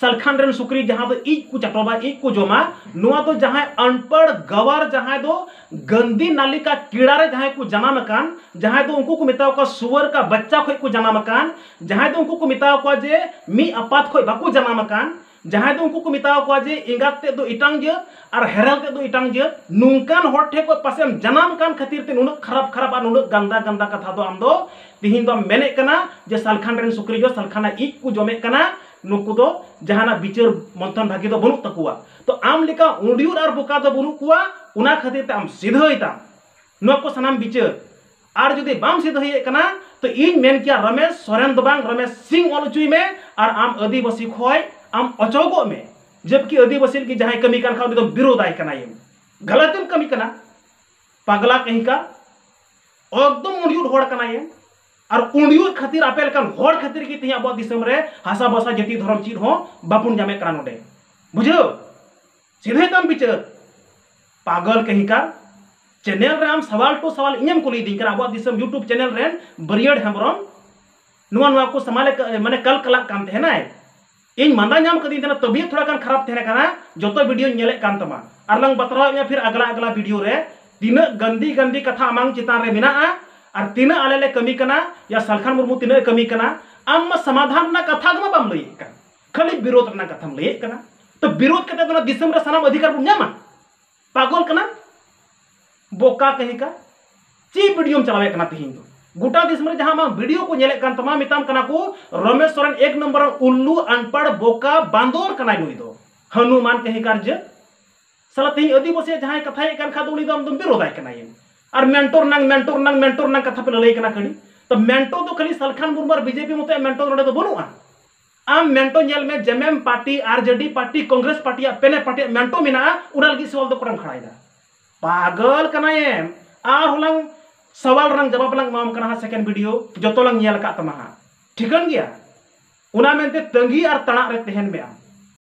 ᱥᱟᱞᱠᱷᱟᱱ ᱨᱮᱱ ᱥᱩᱠᱨᱤ ᱡᱟᱦᱟᱸ ᱫᱚ ᱤᱡ ᱠᱚ ᱪᱟᱴᱚᱵᱟ, ᱤᱡ ᱠᱚ ᱡᱚᱢᱟ, ᱱᱚᱣᱟ ᱫᱚ ᱡᱟᱦᱟᱸᱭ ᱟᱱᱯᱟᱲ ᱜᱟᱣᱟᱨ, ᱡᱟᱦᱟᱸᱭ ᱫᱚ ᱜᱟᱱᱫᱤ ᱱᱟᱞᱤ ᱠᱟ ᱠᱤᱲᱟ ᱨᱮ ᱡᱟᱦᱟᱸᱭ ᱠᱚ ᱡᱟᱱᱟᱢ ᱟᱠᱟᱱ, ᱡᱟᱦᱟᱸᱭ ᱫᱚ ᱩᱱᱠᱩ ᱠᱚ ᱢᱮᱛᱟᱣ ᱠᱚᱣᱟ ᱥᱩᱣᱟᱨ ᱠᱟ ᱵᱟᱪᱪᱟ ᱠᱷᱚᱡ ᱠᱚ ᱡᱟᱱᱟᱢ ᱟᱠᱟᱱ, ᱡᱟᱦᱟᱸᱭ ᱫᱚ ᱩᱱᱠᱩ ᱠᱚ ᱢᱮᱛᱟᱣ ᱠᱚᱣᱟ ᱡᱮ ᱢᱤᱫ ᱟᱯᱟᱛ ᱠᱷᱚᱡ ᱵᱟᱠᱚ ᱡᱟᱱᱟᱢ ᱟᱠᱟᱱ, ᱡᱟᱦᱟᱸᱭ ᱫᱚ ᱩᱱᱠᱩ ᱠᱚ ᱢᱮᱛᱟᱣ ᱠᱚᱣᱟ ᱡᱮ ᱮᱸᱜᱟᱛ ᱛᱮᱫ ᱫᱚ ᱮᱴᱟᱝ ᱡᱟᱹᱛ ᱟᱨ ᱦᱮᱨᱮᱞ ᱛᱮᱫ ᱫᱚ ᱮᱴᱟᱝ ᱡᱟᱹᱛ, ᱱᱚᱝᱠᱟᱱ ᱦᱚᱲ ᱴᱷᱮᱱ ᱠᱷᱚᱡ ᱯᱟᱥᱮᱡ ᱮᱢ ᱡᱟᱱᱟᱢ ᱠᱟᱱ ᱠᱷᱟᱹᱛᱤᱨ ᱛᱮ ᱱᱩᱱᱟᱹᱜ ᱠᱷᱟᱨᱟᱯ ᱠᱷᱟᱨᱟᱯ ᱟᱨ ᱱᱩᱱᱟᱹᱜ ᱜᱟᱱᱫᱟ ᱜᱟᱱᱫᱟ ᱠᱟᱛᱷᱟ ᱫᱚ ᱟᱢ ᱫᱚ ᱛᱤᱦᱤᱧ ᱫᱚᱢ ᱢᱮᱱᱮᱫ ᱠᱟᱱᱟ ᱡᱮ ᱥᱟᱞᱠᱷᱟᱱ ᱨᱮᱱ ᱥᱩᱠᱨᱤ ᱫᱚ ᱥᱟᱞᱠᱷᱟᱱᱟᱜ ᱤᱡ ᱠᱚ ᱡᱚᱢᱮᱫ ᱠᱟᱱᱟ, ᱱᱩᱠᱩ ᱫᱚ ᱡᱟᱦᱟᱱᱟᱜ ᱵᱤᱪᱟᱹᱨ ᱢᱚᱱᱛᱷᱚᱱ ᱵᱷᱟᱹᱜᱤ ᱫᱚ ᱵᱟᱹᱱᱩᱜ ᱛᱟᱠᱚᱣᱟ᱾ ᱛᱚ ᱟᱢ ᱞᱮᱠᱟ ᱩᱸᱰᱤᱭᱩᱨ ᱟᱨ ᱵᱚᱠᱟ ᱫᱚ ᱵᱟᱹᱱᱩᱜ ᱠᱚᱣᱟ, ᱚᱱᱟ ᱠᱷᱟᱹᱛᱤᱨ ᱛᱮ ᱟᱢ ᱥᱤᱫᱷᱟᱹᱭ ᱛᱟᱢ ᱱᱚᱣᱟ ᱠᱚ ᱥᱟᱱᱟᱢ ᱵᱤᱪᱟᱹᱨ᱾ ᱟᱨ ᱡᱩᱫᱤ ᱵᱟᱢ ᱥᱤᱫᱷᱟᱹᱭᱮᱫ ᱠᱟᱱᱟ, ᱛᱚ ᱤᱧ ᱢᱮᱱ ᱠᱮᱭᱟ ᱨᱚᱢᱮᱥ ᱥᱚᱨᱮᱱ ᱫᱚ ᱵᱟᱝ, ᱨᱚᱢᱮᱥ ᱥᱤᱝ ᱚᱞ ᱦᱚᱪᱚᱭ ᱢᱮ ᱟᱨ ᱟᱢ ᱟᱹᱫᱤᱵᱟᱹᱥᱤ ᱠᱷᱚᱡ ᱟᱢ ᱚᱪᱚᱜᱚᱜ ᱢᱮ᱾ ᱡᱚᱵᱠᱤ ᱟᱹᱫᱤᱵᱟᱹᱥᱤ ᱞᱟᱹᱜᱤᱫ ᱡᱟᱦᱟᱸᱭ ᱠᱟᱹᱢᱤ ᱠᱟᱱ ᱠᱷᱟᱱ ᱩᱱᱤ ᱫᱚ ᱵᱤᱨᱳᱫᱟᱭ ᱠᱟᱱᱟᱭᱮᱢ, ᱜᱟᱞᱟᱛᱮᱢ ᱠᱟᱹᱢᱤ ᱠᱟᱱᱟ, ᱯᱟᱜᱽᱞᱟ ᱠᱟᱹᱦᱤ ᱠᱟ, ᱮᱠᱫᱚᱢ ᱩᱸᱰᱤᱭᱩᱨ ᱦᱚᱲ ᱠᱟᱱᱟᱭᱮᱢ᱾ ᱟᱨ ᱩᱸᱰᱤᱭᱩᱨ ᱠᱷᱟᱹᱛᱤᱨ, ᱟᱯᱮ ᱞᱮᱠᱟᱱ ᱦᱚᱲ ᱠᱷᱟᱹᱛᱤᱨ ᱜᱮ ᱛᱮᱦᱮᱧ ᱟᱵᱚᱣᱟᱜ ᱫᱤᱥᱚᱢ ᱨᱮ ᱦᱟᱥᱟ ᱵᱷᱟᱥᱟ ᱡᱟᱹᱛᱤ ᱫᱷᱚᱨᱚᱢ ᱪᱮᱫ ᱦᱚᱸ ᱵᱟᱵᱚᱱ ᱧᱟᱢᱮᱫ ᱠᱟᱱᱟ ᱱᱚᱰᱮ᱾ ᱵᱩᱡᱷᱟᱹᱣ? ᱥᱤᱫᱷᱟᱹᱭ ᱛᱟᱢ ᱵᱤᱪᱟᱹᱨ᱾ ᱯᱟᱜᱚᱞ ᱠᱟᱹᱦᱤ ᱠᱟ, ᱪᱮᱱᱮᱞ ᱨᱮ ᱟᱢ ᱥᱟᱣᱟᱞ ᱴᱩ ᱥᱟᱣᱟᱞ ᱤᱧᱮᱢ ᱠᱩᱞᱤᱭᱤᱫᱤᱧ ᱠᱟᱱᱟ᱾ ᱟᱵᱚᱣᱟᱜ ᱫᱤᱥᱚᱢ YouTube ᱪᱮᱱᱮᱞ ᱨᱮᱱ ᱵᱟᱹᱨᱭᱟᱹᱲ ᱦᱮᱢᱵᱨᱚᱢ ᱱᱚᱣᱟ ᱱᱚᱣᱟ ᱠᱚ ᱥᱟᱢᱟᱞᱮ ᱠᱟ-, ᱢᱟᱱᱮ ᱠᱟᱞᱠᱟᱞᱟᱜ ᱠᱟᱱ ᱛᱟᱦᱮᱱᱟᱭ᱾ ᱤᱧ ᱢᱟᱸᱫᱟ ᱧᱟᱢ ᱠᱟᱹᱫᱤᱧ ᱛᱟᱦᱮᱱᱟ, ᱛᱚᱵᱤᱭᱚᱛ ᱛᱷᱚᱲᱟ ᱜᱟᱱ ᱠᱷᱟᱨᱟᱯ ᱛᱟᱦᱮᱱ ᱠᱟᱱᱟ, ᱡᱚᱛᱚ ᱵᱷᱤᱰᱤᱭᱳᱧ ᱧᱮᱞᱮᱫ ᱠᱟᱱ ᱛᱟᱢᱟ᱾ ᱟᱨ ᱞᱟᱝ ᱵᱟᱛᱨᱟᱣᱮᱫ ᱢᱮᱭᱟ ᱯᱷᱤᱨ ᱟᱜᱞᱟ ᱟᱜᱞᱟ ᱵᱷᱤᱰᱤᱭᱳ ᱨᱮ᱾ ᱛᱤᱱᱟᱹᱜ ᱜᱟᱱᱫᱤ ᱜᱟᱱᱫᱤ ᱠᱟᱛᱷᱟ ᱟᱢᱟᱝ ᱪᱮᱛᱟᱱ ᱨᱮ ᱢᱮᱱᱟᱜᱼᱟ, ᱟᱨ ᱛᱤᱱᱟᱹᱜ ᱟᱞᱮ ᱞᱮ ᱠᱟᱹᱢᱤ ᱠᱟᱱᱟ, ᱭᱟ ᱥᱟᱞᱠᱷᱟᱱ ᱢᱩᱨᱢᱩ ᱛᱤᱱᱟᱹᱜ ᱮ ᱠᱟᱹᱢᱤ ᱠᱟᱱᱟ, ᱟᱢ ᱢᱟ ᱥᱚᱢᱟᱫᱷᱟᱱ ᱨᱮᱱᱟᱜ ᱠᱟᱛᱷᱟ ᱜᱮ ᱢᱟ ᱵᱟᱢ ᱞᱟᱹᱭᱮᱫ ᱠᱟᱱ, ᱠᱷᱟᱹᱞᱤ ᱵᱤᱨᱳᱫᱷ ᱨᱮᱱᱟᱜ ᱠᱟᱛᱷᱟᱢ ᱞᱟᱹᱭᱮᱫ ᱠᱟᱱᱟ᱾ ᱛᱚ ᱵᱤᱨᱳᱫᱷ ᱠᱟᱛᱮ ᱫᱚ ᱚᱱᱟ ᱫᱤᱥᱚᱢ ᱨᱮ ᱥᱟᱱᱟᱢ ᱚᱫᱷᱤᱠᱟᱨ ᱵᱚᱱ ᱧᱟᱢᱟ? ᱯᱟᱜᱚᱞ ᱠᱟᱱᱟ, ᱵᱚᱠᱟ ᱠᱟᱹᱦᱤ ᱠᱟ᱾ ᱪᱮᱫ ᱵᱷᱤᱰᱤᱭᱳᱢ ᱪᱟᱞᱟᱣᱮᱫ ᱠᱟᱱᱟ ᱛᱤᱦᱤᱧ ᱫᱚ? ᱜᱚᱴᱟ ᱫᱤᱥᱚᱢ ᱨᱮ ᱡᱟᱦᱟᱸ ᱟᱢᱟᱜ ᱵᱷᱤᱰᱤᱭᱳ ᱠᱚ ᱧᱮᱞᱮᱫ ᱠᱟᱱ ᱛᱟᱢᱟ, ᱢᱮᱛᱟᱢ ᱠᱟᱱᱟ ᱠᱚ ᱨᱚᱢᱮᱥ ᱥᱚᱨᱮᱱ ᱮᱠ ᱱᱚᱢᱵᱚᱨ ᱩᱞᱞᱩ ᱟᱱᱯᱟᱲ ᱵᱚᱠᱟ ᱵᱟᱸᱫᱚᱨ ᱠᱟᱱᱟᱭ ᱱᱩᱭ ᱫᱚ, ᱦᱟᱹᱱᱩᱢᱟᱱ ᱠᱟᱹᱦᱤ ᱠᱟᱨᱡᱟᱹ᱾ ᱥᱟᱞᱟ ᱛᱤᱦᱤᱧ ᱟᱹᱫᱤᱵᱟᱹᱥᱤᱭᱟᱜ ᱡᱟᱦᱟᱸᱭ ᱠᱟᱛᱷᱟᱭᱮᱫ ᱠᱟᱱ ᱠᱷᱟᱱ ᱫᱚ ᱩᱱᱤ ᱫᱚ ᱟᱢ ᱫᱚᱢ ᱵᱤᱨᱳᱫᱟᱭ ᱠᱟᱱᱟ ᱭᱮᱢ᱾ ᱟᱨ ᱢᱮᱱᱴᱚᱨ ᱱᱟᱝ, ᱢᱮᱱᱴᱚᱨ ᱱᱟᱝ, ᱢᱮᱱᱴᱚᱨ ᱱᱟᱝ ᱠᱟᱛᱷᱟ ᱯᱮ ᱞᱟᱹᱞᱟᱹᱭ ᱠᱟᱱᱟ ᱠᱟᱹᱲᱤ᱾ ᱛᱚ ᱢᱮᱱᱴᱚᱨ ᱫᱚ ᱠᱷᱟᱹᱞᱤ ᱥᱟᱞᱠᱷᱟᱱ ᱢᱩᱨᱢᱩ ᱟᱨ ᱵᱤᱡᱮᱯᱤ ᱢᱚᱛᱚ ᱢᱮᱱᱴᱚᱨ ᱱᱚᱰᱮ ᱫᱚ ᱵᱟᱹᱱᱩᱜᱼᱟ᱾ ᱟᱢ ᱢᱮᱱᱴᱚᱨ ᱧᱮᱞ ᱢᱮ, ᱡᱮᱢᱮᱢ ᱯᱟᱨᱴᱤ, ᱟᱨᱡᱮᱰᱤ ᱯᱟᱨᱴᱤ, ᱠᱚᱝᱜᱨᱮᱥ ᱯᱟᱨᱴᱤᱭᱟᱜ ᱯᱮᱱᱮ ᱯᱟᱨᱴᱤᱭᱟᱜ ᱢᱮᱱᱴᱚᱨ ᱢᱮᱱᱟᱜᱼᱟ, ᱚᱱᱟ ᱞᱟᱹᱜᱤᱫ ᱥᱚᱣᱟᱞ ᱫᱚ ᱚᱠᱚᱭᱮᱢ ᱠᱷᱟᱲᱟᱭᱮᱫᱟ? ᱯᱟᱜᱚᱞ ᱠᱟᱱᱟᱭᱮᱢ᱾ ᱟᱨᱦᱚᱸ ᱞᱟᱝ ᱥᱟᱣᱟᱞ ᱨᱮᱱᱟᱝ ᱡᱟᱵᱟᱵ ᱞᱟᱝ ᱮᱢᱟᱢ ᱠᱟᱱᱟ ᱦᱟᱸᱜ, ᱥᱮᱠᱮᱱᱰ ᱵᱷᱤᱰᱤᱭᱳ ᱡᱚᱛᱚ ᱞᱟᱝ ᱧᱮᱞ ᱟᱠᱟᱫ ᱛᱟᱢᱟ ᱦᱟᱸᱜ, ᱴᱷᱤᱠᱟᱹᱱ ᱜᱮᱭᱟ? ᱚᱱᱟ ᱢᱮᱱᱛᱮ ᱛᱟᱺᱜᱤ ᱟᱨ ᱛᱟᱲᱟᱜ ᱨᱮ ᱛᱟᱦᱮᱱ ᱢᱮ ᱟᱢ᱾